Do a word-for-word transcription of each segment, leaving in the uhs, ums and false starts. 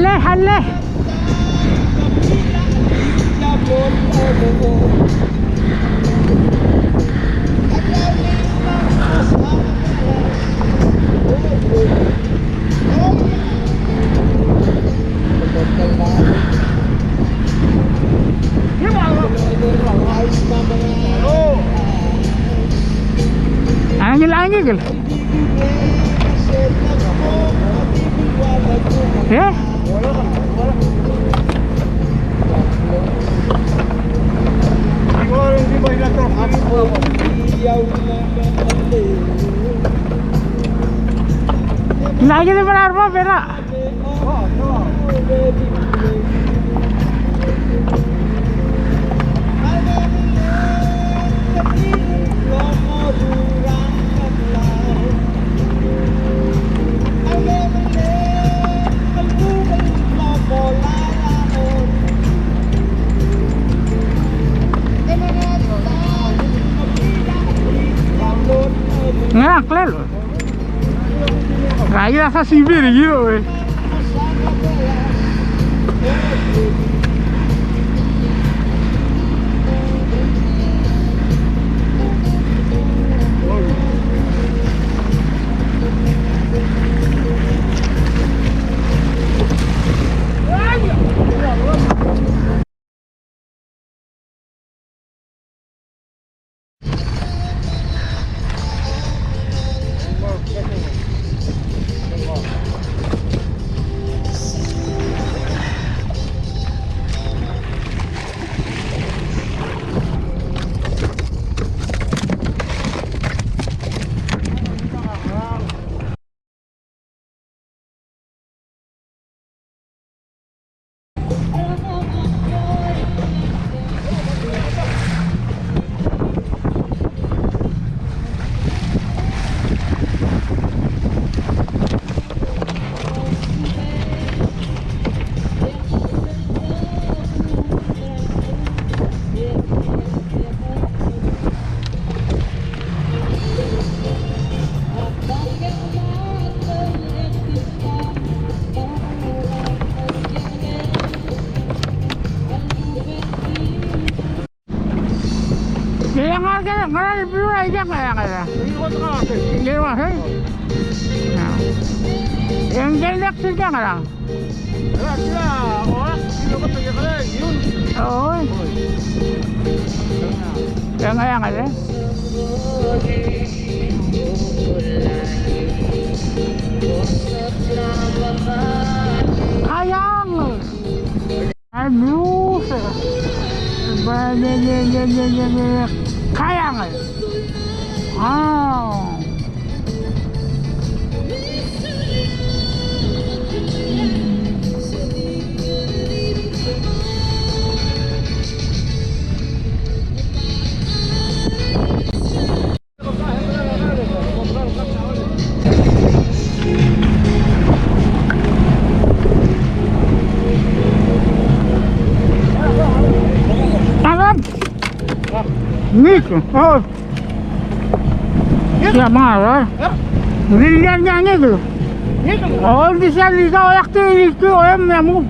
Hale, hale. Angil, angil. Eh? Lagi di berapa, Bera? Ngerang, klalo. Kayak sa sibir gitu, eh. Kaya nga, kaya nga, kaya nga, kaya nga. Kaya nga, eh? Yang jelek sih kaya nga. Oo. Kaya nga, kaya nga, eh? Kayang. Aduh. Kayang. Ah. Tangan. Nik. Oh. Siap, Bang. Lilian yang itu. Oh, bisa, bisa, oyak tuh, itu, em, nyamuk.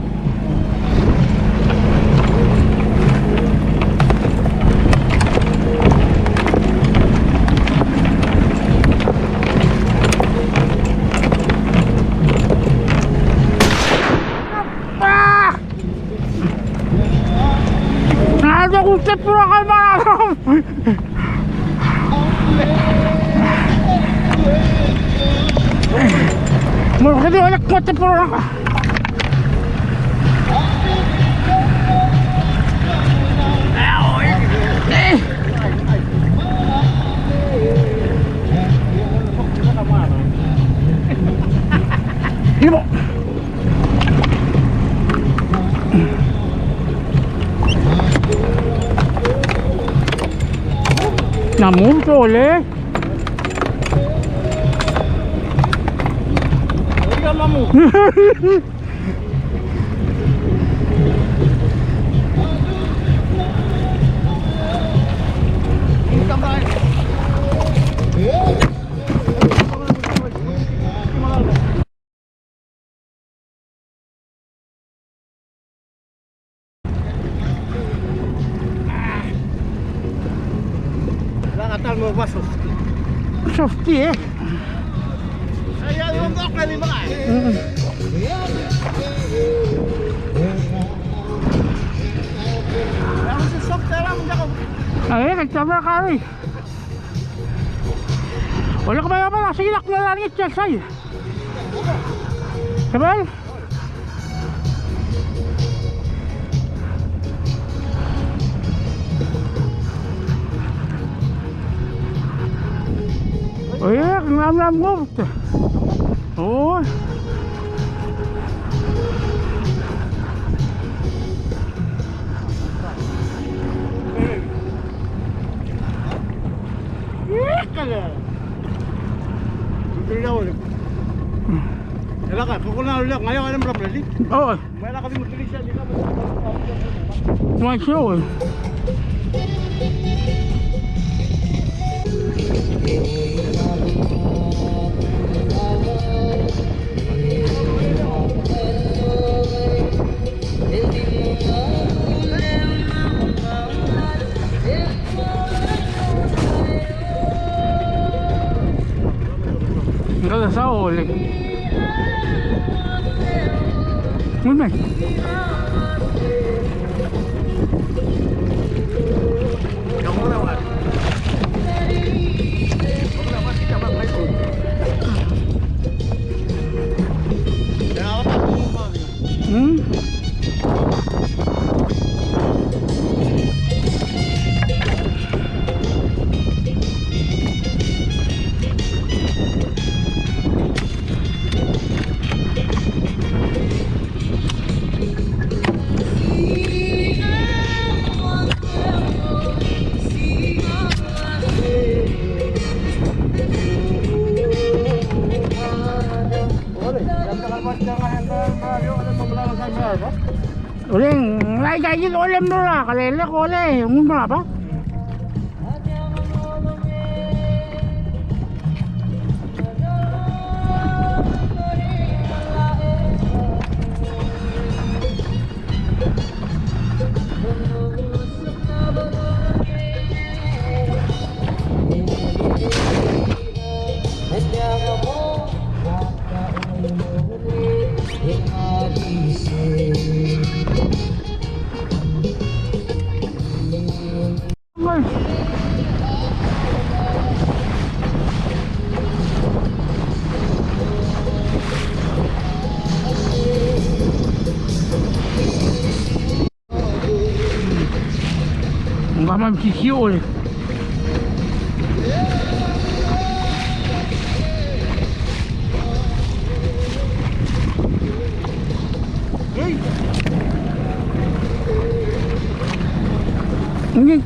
Ah! Ada kutip pura kau malam. Mau kedi banyak kutip pura. Ini mau. Namun boleh. Softy, e. Mm. A, e, kaitia a kari. Ole, ke bai a bla, sei a kmal a ngii a sel sai. Ke bai? Oia, ng mla mngobt. Oi. Oi. Ngkal a saul e. Ngul me. Hmm? Ole, ng lai ka kid ole mlo er a kelelek, ole, ng mlo er a bab. Ng kmal mesisiu e. Ngii.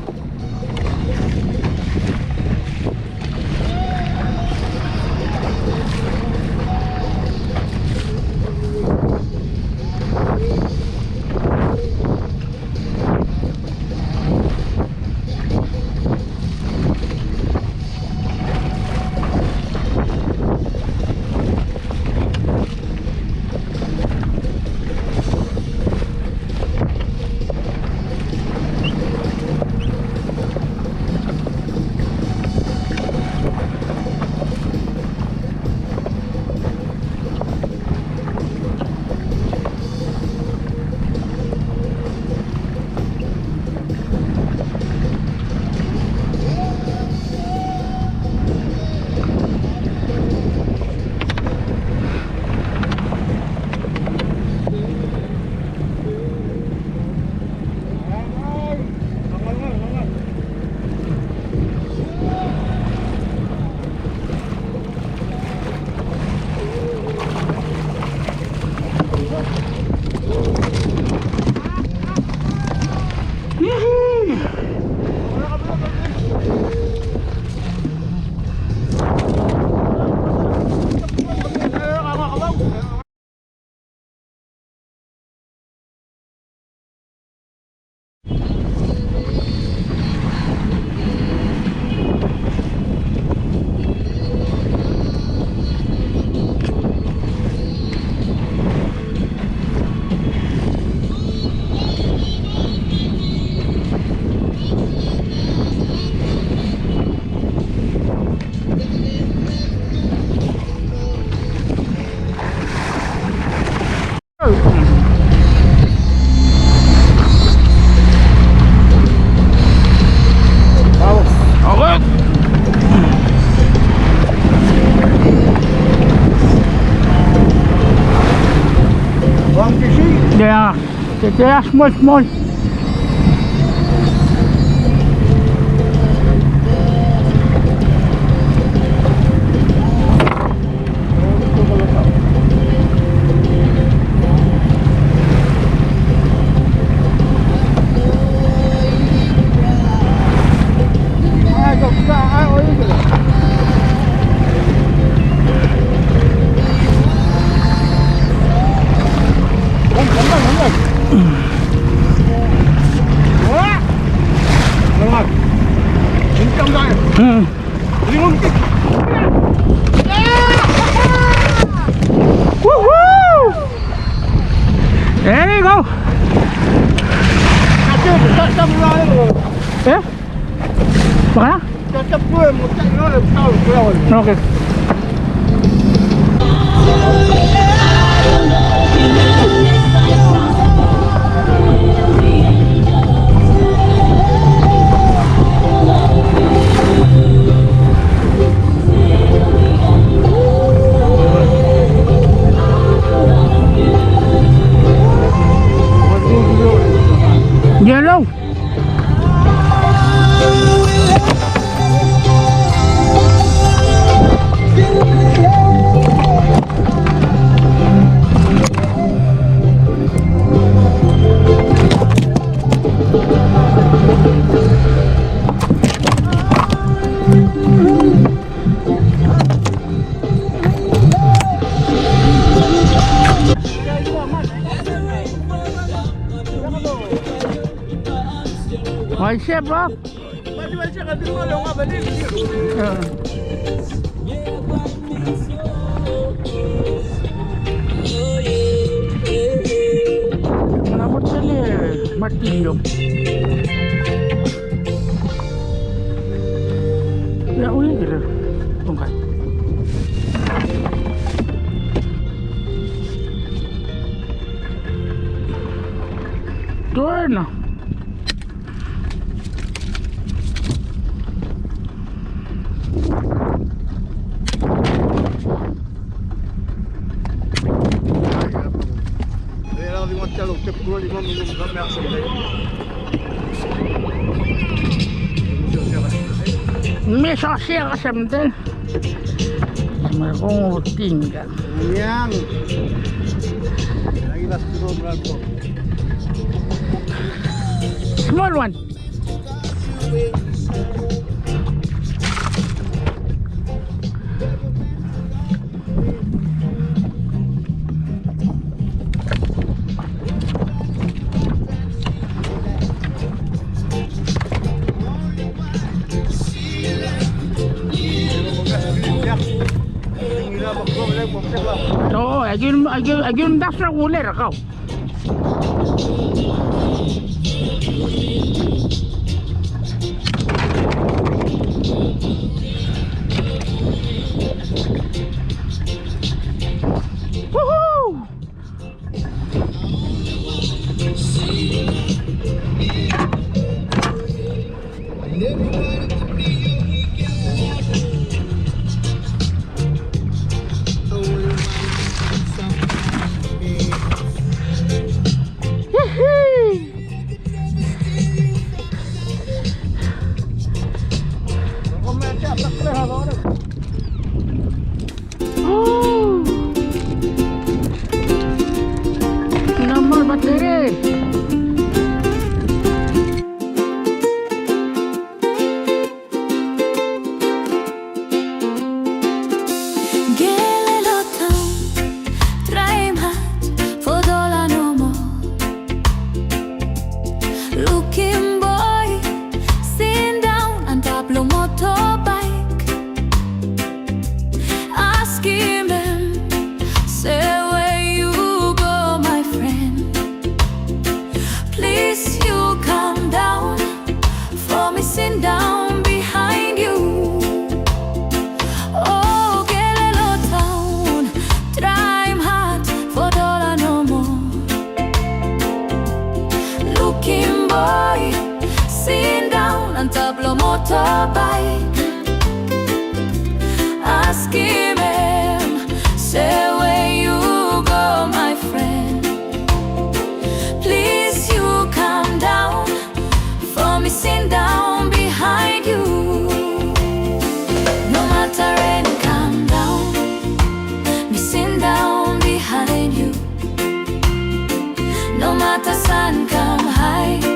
Ah, se, se, ah, small, small. Hmm. Woohoo! There you go. Eh? Baka? Okay. Yellow. Oi, siap, Bob. Martillo. Ya, uy, kira. Tungkai. Tuerno. Me sosia ka semten. Merkong utingga. Yang. Lagi las turun merangkong. Small one. Oo, aki, aki, aki dasra kuler kau. Woohoo! No more battery. Gelelo town, try him hard for dollar no more. Looking boy, sitting down on top lo motorbike. Ask him, say where you go, my friend. Please you come down, for me sitting down behind you. Oh, Gelelo town, try him hard for dollar no more. Looking boy, sitting down on top lo motorbike. Ask him, say where you go, my friend. Sankam High.